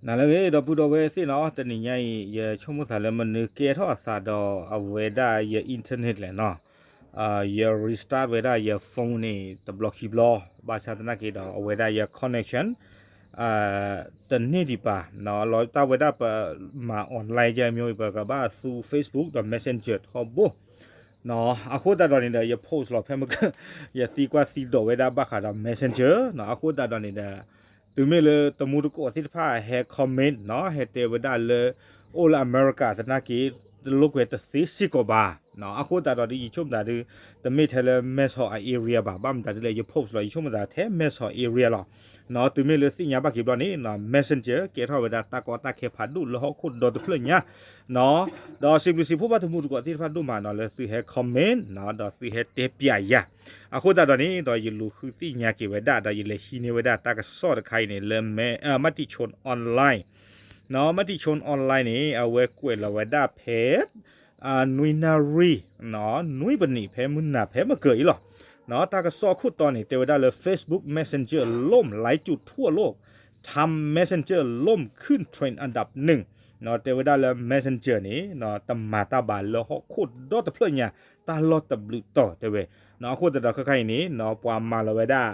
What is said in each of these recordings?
နၤလၢအဂ့ၤ ဒီပုၢ်ဒီဝဲၢ်သ့ၣ်နီၤ, တနံၤညါအံၤ ယဆိကမိၣ်သးလၢမနုၤကဲထီၣ်အသးဒီးအဝဲဒၣ်ယ internet လဲၣ်နီၤ, ယ restart ဝဲဒၣ်ယ phone န့ၣ် တဘျီခံဘျီ, ဘၣ်ဆၣ်သနာ်က့ဒီး အဝဲဒၣ်ယ connection တန့ၢ်ဒံးဘၣ်, လီၤတၢ်ဝဲဒၣ်ပမၤ online ကဲမ့ၢ် ပကဘၣ်သူ Facebook ဒီး Messenger ထီဘိ အဃိသတးဒီးန့ၣ်ဒီး ယ post လီၤဖဲမက ယသံကွၢ်သံဒိးဝဲဒၣ်ဘၣ်ဃးဒီး Messenger အဃိသတးဒီးန့ၣ်ဒီး တုၤမ့ၢ်လၢတမူတကိးသ့ၣ်တဖၣ်ဟဲ comment နီၤ, ဟဲတဲဝဲဒၣ်လၢ အိၣ်လၢအမဲရကၤသနာ်က့ တလိာ်ကွဲတသ့စ့ၢ်ကီးဘၣ်. အဃိသတးဒီးဒ်ယဆိကမိၣ်သးဒုး တမ့ၢ်ထဲလၢ မဲဆီးအ area ဘၣ်, ဘၣ်မတၤဒ်လဲၣ် ယ post လီၤ ယဆိကမိၣ်သးထဲ မဲဆီး area လီၤ. တုၤမ့ၢ်လၢသ့ၣ်ညါဘၣ်က့ၤဘျီန့ၣ် Messenger ကဲထီၣ်ဝဲဒၣ်တၢ်ကီတၢ်ခဲဖးဒိၣ်လၢဟီၣ်ခိၣ်ဒီတဖျၢၣ်ညါ ဒီးစံးဘျုးစံးဖှိၣ်ဘၣ်တမူတကိးသ့ၣ်တဖၣ်ဒိၣ်မးနီၤ လၢသုဟဲ comment နီၤ ဒီးသုဟဲတဲပျးယၤ. အဃိသတးဒီးန့ၣ် ဒီးယလူၤဃုသ့ၣ်ညါက့ၤဝဲဒၣ် ဒီးယလဲၤဟံးန့ၢ်ဝဲဒၣ်တၢ်ကစီၣ်တခါအံၤန့ၣ် လၢ Matichon Online နီၤ, Matichon Online န့ၣ် အဝဲကွဲးလီၤဝဲဒၣ်ဖဲ နွံနၣ်ရံၣ် နွံပနံး ဖဲမုၢ်နၤ ဖဲမုၢ်ကၢၤအံၤလီၤ. တၢ်ကစီၣ်အခိၣ်တီန့ၣ် တဲဝဲဒၣ်လၢ Facebook Messenger ล่ม ไร้จุดทั่วโลก ทำ Messenger ล่มขึ้นเทรนด์อันดับหนึ่ง တဲဝဲဒၣ်လၢ Messenger န့ၣ် တမၤတၢ်ဘၣ်လၢဟီၣ်ခိၣ်ဒီတဖျၢၣ်ညါ တၢ်လီၢ်တဘျုးတီၤတဲဝဲ. အဃိသတးဒီးခဲခါအံၤန့ၣ် ပှၤမၤလီၤဝဲဒၣ်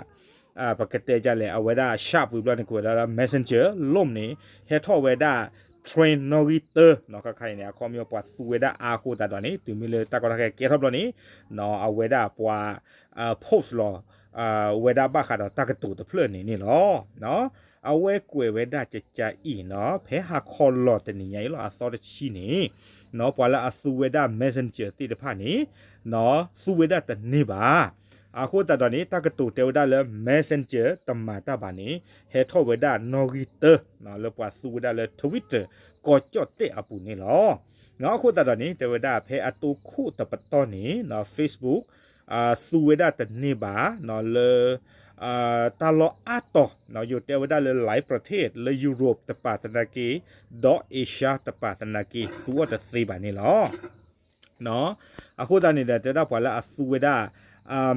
ပကတဲဒ်လဲၣ် အဝဲဒၣ် sharp ဝံၤဘျီန့ၣ် ကွဲးဝဲဒၣ်လၢ Messenger ล่ม န့ၣ် ဟဲထီၣ်ဝဲဒၣ် trend နီၣ်ဂံၢ်တၢ ခဲခါအံၤန့ၣ် အခီပညီပှၤသူဝဲဒၣ်အါအဃိသတးဒီးန့ၣ် တုၤမ့ၢ်လၢတၢ်ကီတၢ်ခဲကဲထီၣ်ဘျီန့ၣ် အဝဲဒၣ်ပှၤ post လီၤ ဝဲဒၣ်ဘၣ်ဃးဒီးတၢ်ကတိၤတဖျၢၣ်န့ၣ်န့ၣ်လီၤ. အဝဲကွဲးဝဲဒၣ်ကကအံၤနီၤ ဖဲဟါခီလီၤတနံၤညါအံၤလီၤ အသီတဆံန့ၣ် ပှၤလၢအသူဝဲဒၣ် Messenger သ့ၣ်တဖၣ်န့ၣ် သူဝဲဒၣ်တန့ၢ်ဘၣ်. အဃိသတးဒီးန့ၣ် တၢ်ကတိၤတဲဝဲဒၣ်လၢ Messenger တမၤတၢ်ဘၣ်န့ၣ် ဟဲထီၣ်ဝဲဒၣ်နီၣ်ဂံၢ်တၢ လၢပှၤသူဝဲဒၣ်လၢ Twitter ကီၢ်ကၠီၣ်တဲၣ်အပူၤန့ၣ်လီၤ. အဃိသတးဒီးန့ၣ် တဲဝဲဒၣ်ဖဲအတိခိၣ်တပတီၢ်န့ၣ် Facebook သူဝဲဒၣ်တန့ၢ်ဘၣ် လၢ တၢ်လီၢ်အါတီၤ ယိၤတဲဝဲဒၣ်လၢ หลายประเทศ လၢ Europe တပၤသနာ်က့ ဒီး Asia တပၤသနာ်က့ သူအီၤတသ့ဘၣ်န့ၣ်လီၤ. အဃိသတးန့ၣ်ဒီး တဲဒၣ်ပှၤလၢအသူဝဲဒၣ်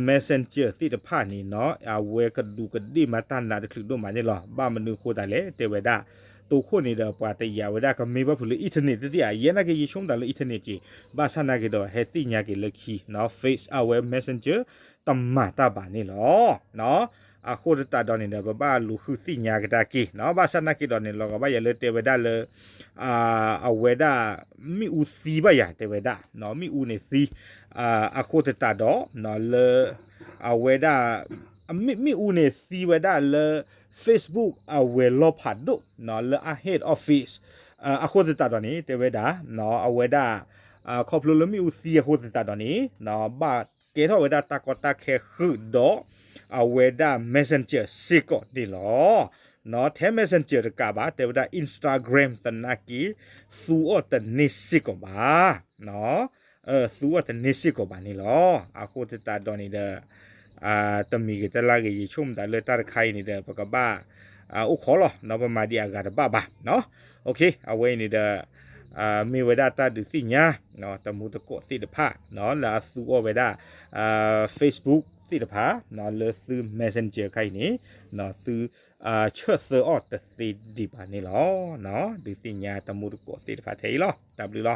Messenger သ့ၣ်တဖၣ်န့ၣ်နီၤ အဝဲကဒူးကဒ့ၣ်မးတၢ်နးတချုးဒိၣ်မးန့ၣ်လီၤ. ဘၣ်မနုၤအဃိသတးလဲၣ် တဲဝဲဒၣ် တိခိၣ်န့ၣ်ဒီး ပှၤတယာ်ဝဲဒၣ်ကမ့ၢ်ဘၣ်ဖုးလၢ internet တသ့ဧါ, ယဲနာ်က့ ယဆိကမိၣ်သးလၢ internet က့ၤ, ဘၣ်ဆၣ်နာ်က့ဒီး ဟဲသ့ၣ်ညါက့ၤလၢခံနီၤ Face အဝဲ Messenger တမၤတၢ်ဘၣ်န့ၣ်လီၤ. အဃိသတးဒီးန့ၣ်ဒီး ပဘၣ်လူၤဃုသ့ၣ်ညါကဒါက့ၤနီၤ, ဘၣ်ဆၣ်နာ်က့ဒီးန့ၣ် လီၤဂာ်ဘၣ်ယၤလၢတဲဝဲဒၣ်လၢ အဝဲဒၣ် မ့ၣ်အူသံဘၣ်ယၤ တဲဝဲဒၣ် မ့ၣ်အူန့ၣ်သံ, အဃိသတးဒီး လၢ အဝဲဒၣ် မ့ၣ်အူန့ၣ်သံဝဲဒၣ်လၢ Facebook အဝဲၤလီၢ်ဖးဒိၣ်လၢအ head office အဃိသတးဒီးန့ၣ် တဲဝဲဒၣ် အဝဲဒၣ် ခီဖျိလၢမ့ၣ်အူသံအဃိသတးဒီးန့ၣ် ဘၣ်ကဲထီၣ်ဝဲဒၣ်တၢ်ကီတၢ်ခဲဃုာ်ဒီး အဝဲဒၣ် Messenger စ့ၢ်ကီးန့ၣ်လီၤ. ထဲ Messenger တကးဘၣ် တဲဝဲဒၣ် Instagram သနာ်က့ သူအီၤတန့ၢ်စ့ၢ်ကီးဘၣ်. သူအီၤတန့ၢ်စ့ၢ်ကီးဘၣ်န့ၣ်လီၤ. အဃိသတးဒီးန့ၣ်ဒီး တမံၤဂ့ၤတလါဂ့ၤ ယဆိကမိၣ်သးလၢတၢ်တခါအံၤန့ၣ်ဒီး ပကဘၣ် အိၣ်ခိးလီၤ ပမၤဒံးအဂၤတဘၣ်ဘၣ်. အဝဲအံၤန့ၣ်ဒီး မ့ၢ်ဝဲဒၣ်တၢ်ဒုးသ့ၣ်ညါ တမူတကိးသ့ၣ်တဖၣ် လၢအသူအီၤဝဲဒၣ် Facebook သ့ၣ်တဖၣ် လၢသု Messenger ခါအံၤန့ၣ် သုဆၢၣ်သၢအီၤတသ့ဒံးဘၣ်န့ၣ်လီၤ. ဒုးသ့ၣ်ညါတမူတကိးသ့ၣ်တဖၣ်ထဲအံၤလီၤ. တၢ်ဘျုးလီၤ.